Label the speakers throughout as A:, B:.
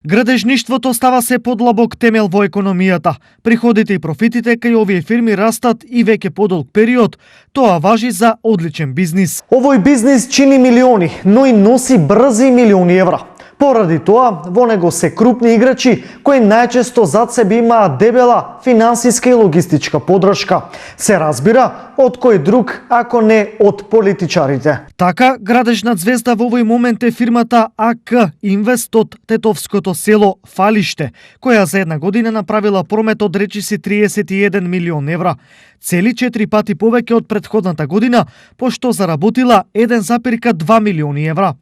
A: Градежништвото става се подлабок темел во економијата. Приходите и профитите кај овие фирми растат и веќе подолг период. Тоа важи за одличен бизнис.
B: Овој бизнис чини милиони, но и носи брзи милиони евра. Поради тоа, во него се крупни играчи кои најчесто зад себе имаат дебела финансиска и логистичка подршка. Се разбира, од кој друг, ако не од политичарите.
A: Така, градежна звезда во овој момент е фирмата АК Инвест од тетовското село Фалиште, која за една година направила промет од речиси 31 милион евра. Цели 4 пати повеќе од претходната година, пошто заработила 1,2 милиони евра.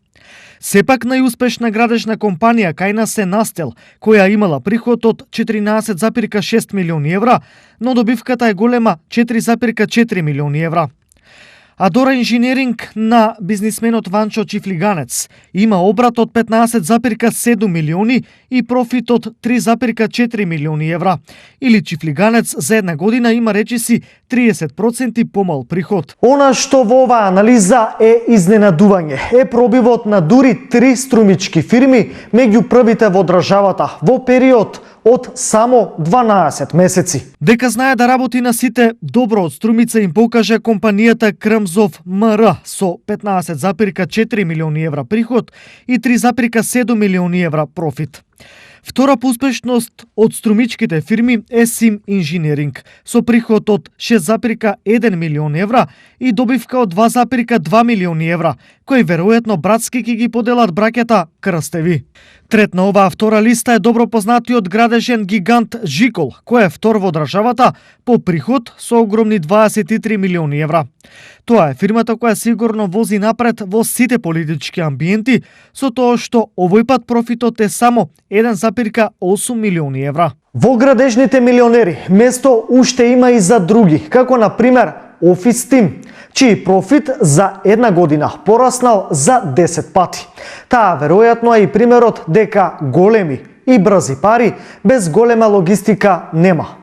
A: Сепак најуспешна градежна компанија кај нас е Настел, која имала приход од 14,6 милиони евра, но добивката е голема 4,4 милиони евра. Адора Инженеринг на бизнисменот Ванчо Чифлиганец има обрат од 15,7 милиони и профит од 3,4 милиони евра. Или Чифлиганец за една година има речиси 30% помал приход.
B: Она што во оваа анализа е изненадување е пробивот на дури 3 струмички фирми меѓу првите во државата во период од само 12 месеци.
A: Дека знае да работи на сите добро од Струмица им покаже компанијата Крмзов МР со 15,4 милиони евра приход и 3,7 милиони евра профит. Втора по успешност од струмичките фирми е Сим Инженеринг со приход од 6,1 милион евра и добивка од 2,2 милиони евра, кои веројатно братски ќе ги поделат браќата Крстеви. Трет на оваа втора листа е добро познатиот градежен гигант Жикол, кој е втор во државата по приход со огромни 23 милиони евра. Тоа е фирмата која сигурно вози напред во сите политички амбиенти, со тоа што овој пат профитот е само 1,8 милиони евра.
B: Во градежните милионери место уште има и за други, како на пример Office Team, чиј профит за една година пораснал за 10 пати. Таа веројатно е и примерот дека големи и брзи пари без голема логистика нема.